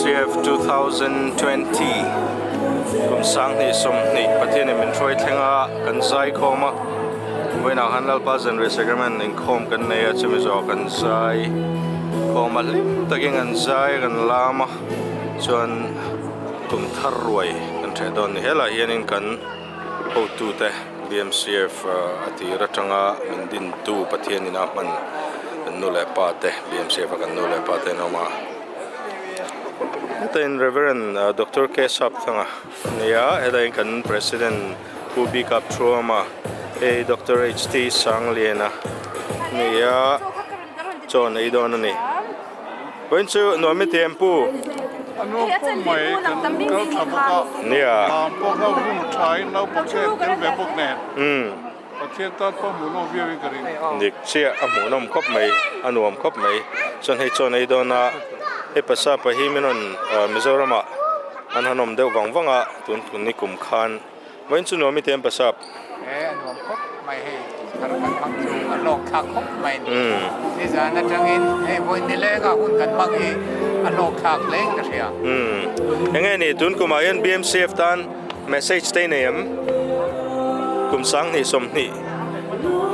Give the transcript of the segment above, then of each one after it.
BMCF 2020 kum 2020 Pathianin min hruai thleng a kan zai khawm a vawiinah khan Lalpa Zanriah Sacrament inkhawm kan nei a chumi zawhah kan zai khawm a hlim takin kan zai a kan lam a chuan kum thar ruai kan ṭheh dawn a ni helaiah hianin kan hotute BMCF a tir atanga min dintu Pathianin a hman kan nu leh pa te BMCF a kan nu leh pa te an awm a heta in Reverend Doctor K Sapthanga a ni a heta in kan President Pu B Kapthuama hei Doctor H T Sangliana a ni a chaw an ei dawn a ni. Vawiin chu nuam i ti em pu? A nuam khawp mai, kan kal tha bawk a, lam pawh kha hun tha in naupang te an tel ve bawk nen, Pathian tan pawh hmuhnawm viau in ka ring. Dik chiah, a hmuhnawm khawp mai, a nuam khawp mai. Chuan hei chuan ei dawn a, hei Pasapa hi min rawn Mizoramah an han awm deuh vang vang a, tun ni kum khan. Vawiin chu nuam i ti em Pasap? E a nuam khawp mai hei thar kan hmang chu a hlawk thlak khawp mai ni. Nizan atangin hei vawiin nileng a hun kan hmang hi a hlawk thlak hle in ka hria. Enge ni tun kumah hian BMCF tan message te i nei em? Kum 2020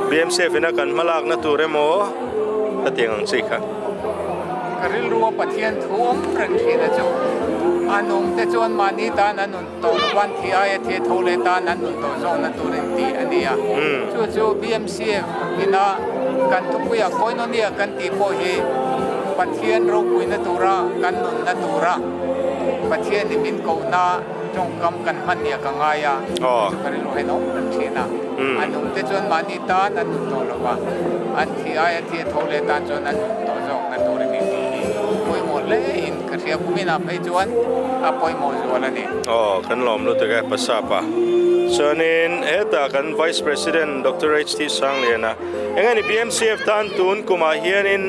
BMCF ina kan hmalakna tur emaw ka ti ang chi kha. Ka rilru a Pathian thu awm reng thin a chu a nung te chuan mahni tan an nun Tawngvan thi aia thi tho leh tan an nun tawh zawkna tur in tih a ni a. Chu chu BMCF ina kan thupuia Koinonia kan tih pawh hi Pathian ropuina tura kan nunna tura Pathianin min kohna tawngkam kan hman nia ka ngai a. Chu chu ka rilru hian a awm reng thin a. A nung te chuan mahni tan an nun tawh lo va, an thi aia thi tho leh tan chuan an nun tawh zawkna tur in tih hi pawimawh hle in Ka hria kumin ah phei chuan a pawimawh zual a ni. Aw, kan lawm lutuk e Pasapa. Chuanin hetah kan Vice President Doctor HT Sangliana, enge ni BMCF tan tun kumah hianin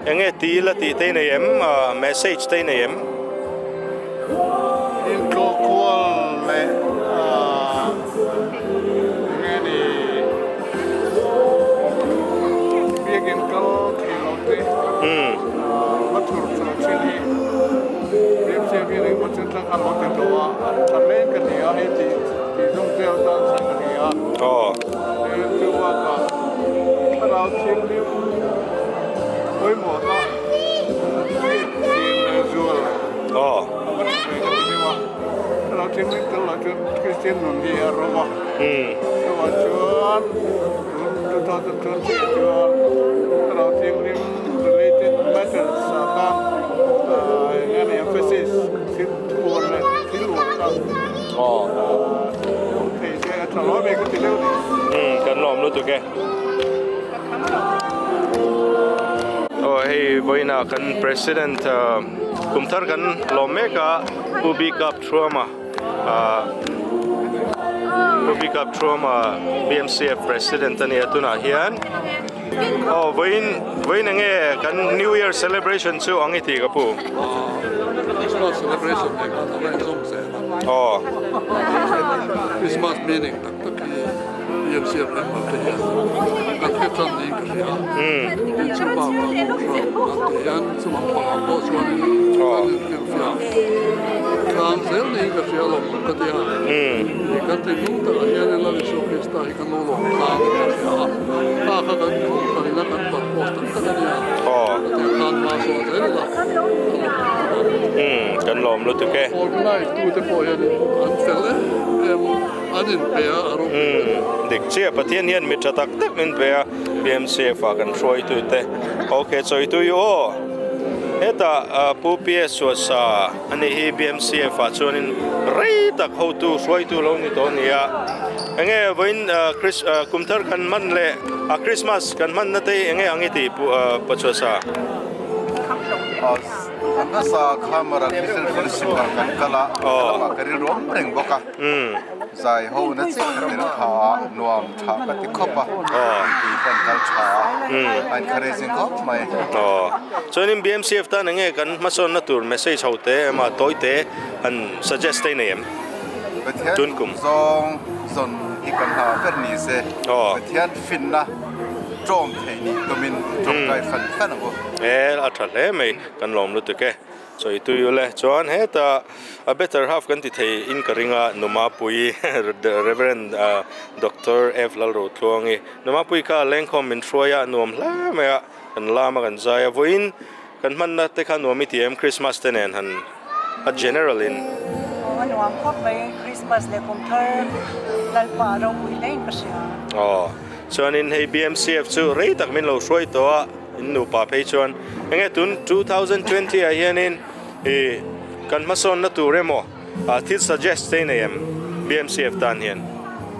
enge ti la tih te i nei em, message te i nei em? Intlawh kual leh enge ni biakinn kal thei lo te va thur chhuah thin hi BMCF hian engemaw chen tlang khan lo ti tawh a, a tha hle ka ti a, hei tih tih zawng vel tan chhan a ni a. Tin chu bakah thlarau thianghlim pawimawhna hriat chian leh zual a va tha ve ka ti deuh a, thlarau thianghlim tel lah chuan Kristian nun hi a ro a, chuvang chuan tun 2020 ah chuan thlarau thianghlim related matters ah khan eng nge ni emphasis thil thuawn leh thil uar kha awm thei se a tha hlawm e ka ti deuh ni. Kan lawm lutuk e. Aw hei vawiinah kan president kum thar kan lawm mek a Pu B Kap Thuama Pu B Kap Thuama BMCF president a ni a tunah hian aw vawiin vawiin enge kan new year celebration chu ang i ti ka pu. Christmas celebration nen khan a va inzawm zel a. Aw. Christmas meaning tak tak hi BMCF member te hian kan hre tan niin ka hria a. Tin chu bakah kohhran an tih hian chumang pangah pawh chuanin kan inhrilhfiah tlang zel niin ka hria lo ka ti a. Ih kan thinlung takah hianin Lal Isua Krista hi kan lo lawm tlang in ka hria a. Kha kha kan kohhranina kan purpose tak tak a nia. Chutiang khan hma sawn zel ila a lawm khawp ang. Kan lawm lutuk e. Organize tute pawh hianin an fel em em an inpe a, a ropui ka ti. Dik chiah, Pathian hian mi tha tak tak min pe a, BMCF ah kan hruaitute. Ok, chawitu i aw. Hetah Pu PS Suasa a nih hi BMCF ah chuanin rei tak hotu hruaitu lo ni tawh a ni a. Enge vawiin kum thar kan hman leh a Christmas kan hmanna te hi enge ang i ti Pu Suasa? A hmasa khamara Christian Fellowship ah kan kal a, lamah ka rilru awm reng bawk a, zai ho na chiah ka tel kha a, nuam tha ka ti khawp a, mipui pawh an kal tha a, a encouraging khawp mai. Chuanin BMCF tan enge kan hmasawnna tur message ho te emaw tawi te han suggest te i nei em? Pathian zawng zawn hi kan hna ber ni se, Pathian finna. Ṭawng theih nih tumin ṭawngṭai fan fan ang u. E, a ṭha hle mai, kan lawm lutuk e. Chawi tui ule chuan hetah a better half kan ti thei in ka ring a Numapui Reverend Doctor F Lalrotluangi Numapui kha lengkhawm min hruai a nuam hle mai a kan lam a kan zai a vawiin kan hmanna te kha nuam i ti em Christmas te nen han a general in. Aw a nuam khawp mai Christmas leh kum thar Lalpa ropui hle in ka hria. Aw chuanin hei BMCF chu rei tak min lo hruai tawh a. In nupa phei chuan enge tun 2020 ah hianin ih kan hmasawnna tur emaw ah thil suggest te nei em BMCF tan hian.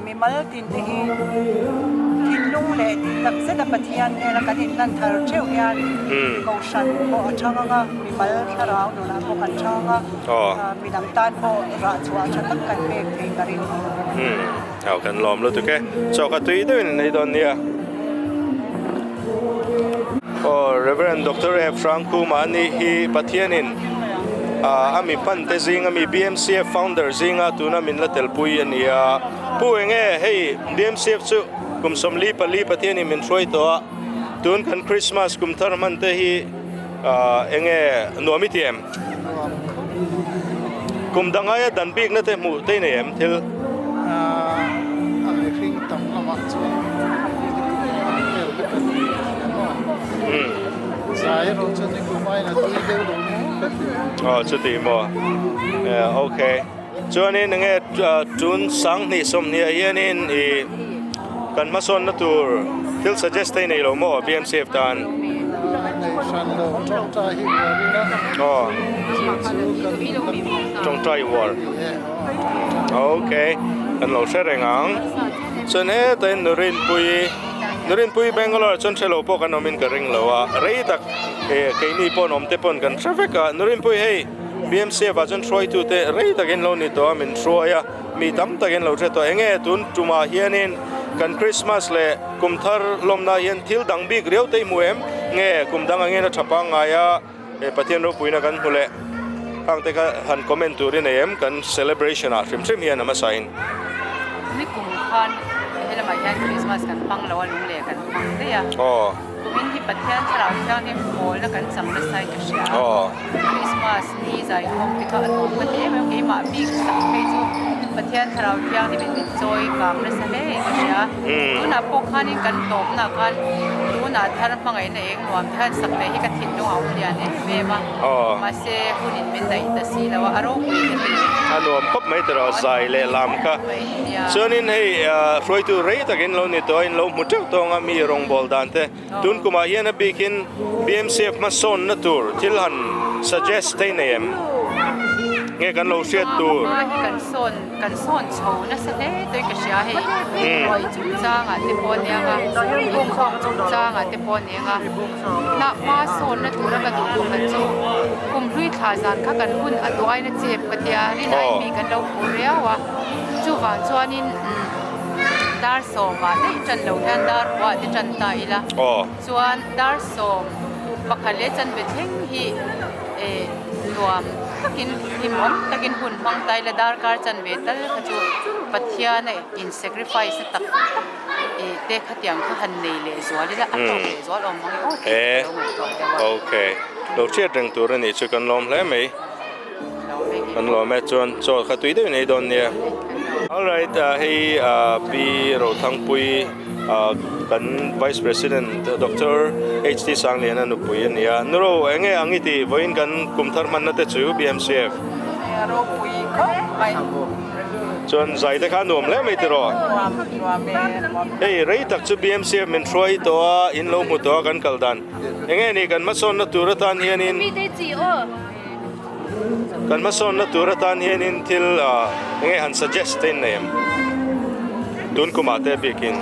Mimal tin te hi thinlung leh tih tak zeta Pathian hnena kan inhlan thar theuh hian Kohhran pawh a thang ang a, mimal thlarau nunah pawh kan thang a, midang tan pawh rah chhuah tha tak kan pek thei ka ring. Aw kan lawm lutuk e, chaw ka tui deuhin an ei dawn nia. Aw Reverend Doctor F Hrangkhuma ani hi Pathianin a mi hman te zinga mi BMCF founder zinga tuna min la telpui a ni a. Pu enge hei BMCF chu kum 44 Pathianin min hruai tawh a, tun kan Christmas kum thar hman te hi enge nuam i ti em? Kum dang aia dan bikna te hmuh te nei em thil? A mihring tam lamah chuan nikum vel vek a ni ka hria maw? Zai erawh chuan nikum aiin a tui deuh lo maw ka ti. Aw chuti maw? Okay. Chuanin enge tun 2020 ah hianin i kan hmasawnna tur thil suggest te i nei lo maw BMCF tan? Nei hran lo, tawngtai hi uar ila chu chu kan Tawngtai uar. Okay, kan lo hre reng ang. Chuan heta in Nurinpui, Nurinpui Bangalore chuan hre lo pawh kan awmin ka ring lo a, rei tak keini pawh an awm te pawn kan hre vek a, Nurinpui hei. BMCF ah chuan hruaitute rei takin lo ni tawh a, min hruai a, mi tam takin lo hre tawh. Enge tun tumah hianin kan Christmas leh kum thar lawmna hian thil dang bik riau te i hmu em? Nge kum dang angin a tha pangngai a, he Pathian ropuina kan hmu leh hang te kha han comment tur i nei em? Kan celebration ah hrim hrim hian a hmasa in. Ni kum khan helamah hian Christmas kan hmang lo a, lungleh kan hmang daih a. Aw. Kumin hi Pathian Thlarau Thianghlim pawlna kan chang nasa in ka hria a, Christmas ni zaikhawm te kha a nuam ka ti em em, keimah bik sak phei chu Pathian Thlarau Thianghlim in min chawi kang nasa hle in ka hria. Tunah pawh khanin kan tawpna khan tunah thar hmangaihna eng nuam te khan sak leh hi ka thinlung a awm lian em em a, mahse hunin min daih ta si lo a, a ropui ka ti. A nuam khawp mai tiraw zai leh lam kha. Chuanin hei hruaitu rei takin lo ni tawh a, in lo hmu teuh tawng a mi rawngbâwl dan te. Tun kumah hian a bikin BMCF hmasawnna tur thil han suggest thei nei em? Nge kan lo hriat tur? Hma hi kan sawn kan sawn chho nasa hle tawih ka hria hei ruai chungchangah te pawh aniang a, bawngkhawm chungchangah te pawh aniang a, hnah hma sawnna tura ka duh pakhat chu kum hlui thla zan kha kan hun a duaina chep ka tia rinai mi kan lo phur riau a. Chuvang chuanin dar sawmah daih tan lo hian dar ruah te tan ta ila chuan dar sawm pakhat leh chanve thleng hi nuam takin hlimawm takin hun hmang ta ila darkar chanve tal kha chu Pathian a in sacrifice na tak tak te khatiang kha han nei leh zual ila a hlawk leh zual awm ang e aw tih ka lo ngaihtuah deuh a. Okay, lo hriat reng tur a nih chu kan lawm hle mai. Kan lawm e chuan chaw kha tui deuhin ei dawn nia. Alright hei Pi Rothangpui kan Vice President Doctor HT Sangliana nupui a ni a. Nuro enge ang i tih vawiin kan kum thar hmanna te chu BMCF. Ropui khawp mai. Chuan zai te kha nuam hle mai tiraw? Nuam nuam e nuam. Hei rei tak chu BMCF min hruai tawh a in lo hmu tawh a kan kal dan. Enge ni kan hmasawnna tur atan hianin. Kan hmasawnna tur atan hianin thil enge han suggest te in nei em? Tun kumah te bikin.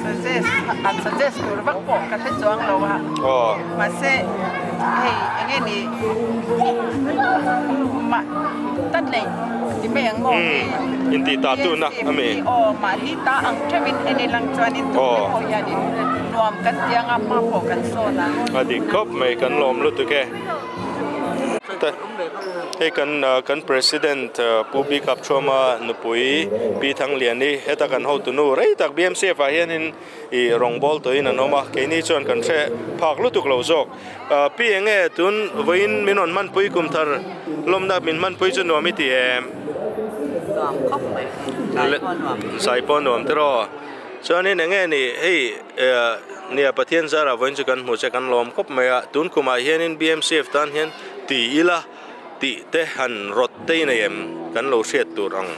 Suggest an suggest tur vak pawh ka hre chuang lo a. Aw. Mahse hei enge ni mah ta neih ti mai ang maw hei. Intih ta tuna ami. Aw mahni ta ang theuhin en ilang chuanin tun te pawh hianin nuam kan ti anga hma pawh kan sawn ang. A dik khawp mai kan lawm lutuk e. Hei kan kan president Pu B Kapthuama nupui Pi Thangliani heta kan hotu nu rei tak BMCF ah hianin ih rawngbâwl tawhin an awm a, keini chuan kan hre phak lutuk lo zawk. Pi eng nge tun vawiin min rawn hmanpui kum thar lawmna min hmanpui chu nuam i ti em? Nuam khawp mai, zai pawh nuam. Zai pawh nuam tiraw? Chuanin eng nge ni hei nia Pathian zarah vawiin chu kan hmu che kan lawm khawp mai a, tun kumah hianin BMCF tan hian ti ila tih te han rawt te i nei em kan lo hriat tur ang.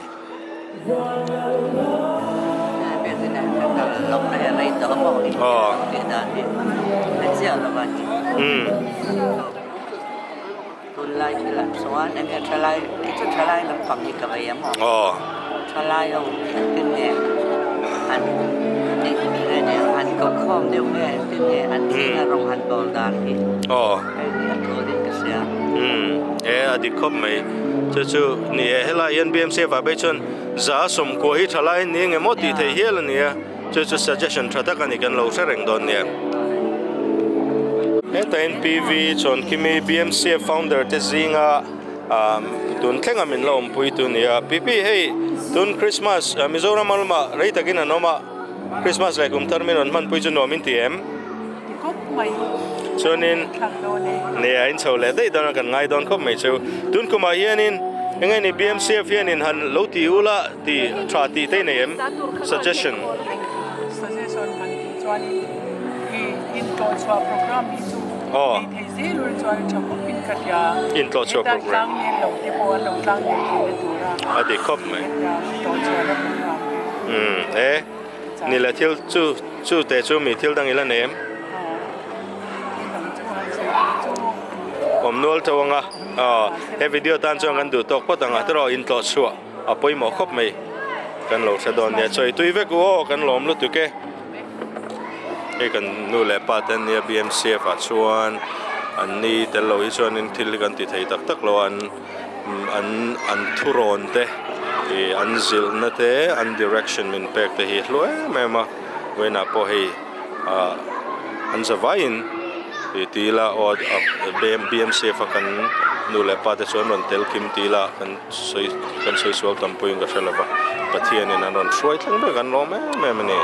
Umm e a dik khawp mai chu chu ni e helai hian BMC vah phei chuan za sawmkua hi tha lai ni eng emaw tih theih hial a ni a chu chu suggestion tha tak a ni kan lo hre reng dawn nia. Heta in PV chuan khimi BMC founder te zinga ah tun thlenga min la awmpui tu a ni a PP hei tun Christmas Mizoram a lamah rei takin an awm a. Christmas leh kum thar min rawn hmanpui chu nuam in ti em? Ti khawp mai. Chuanin nia in chho leh daih dawn a kan ngai dawn khawp mai chu. Tun kumah hianin eng nge ni BMCF hianin han lo ti ula ti tha tih te i nei em? Suggestion. Suggestion han tih chuanin i intlawhchhuah program hi chu nei thei zel ul chuan tha khawpin ka hria. Intlawhchhuah program. Heta tlang nel lo te pawh an lo tlang nel theihna tura. A dik khawp mai. Intlawhchhuahna program. Umm e ni le thil chu chu te chu mi thil dang ila nem awm nual tho anga aw he video tan chuan kan duh tawk phawt ang a tiraw in tlawh chhuah a pawimawh khawp mai kan lo hre dawn nia chawi tui vek u aw kan lawm lutuk e hei kan nu leh pa te an nia B_M_C_F ah chuan an ni tel lo hi chuanin thil hi kan ti thei tak tak lo a an. An an thurawn te ih an zilhna te an direction min pek te hi a hlu em em a vawiinah pawh hei ah an zavaiin ih ti ila aw B_M_C_F a kan nu leh pa te chu an rawn tel kim ti ila kan sawi kan sawi sual tam pawhin ka hre lo va Pathianin an rawn hruai thleng ber kan lawm em em a ni.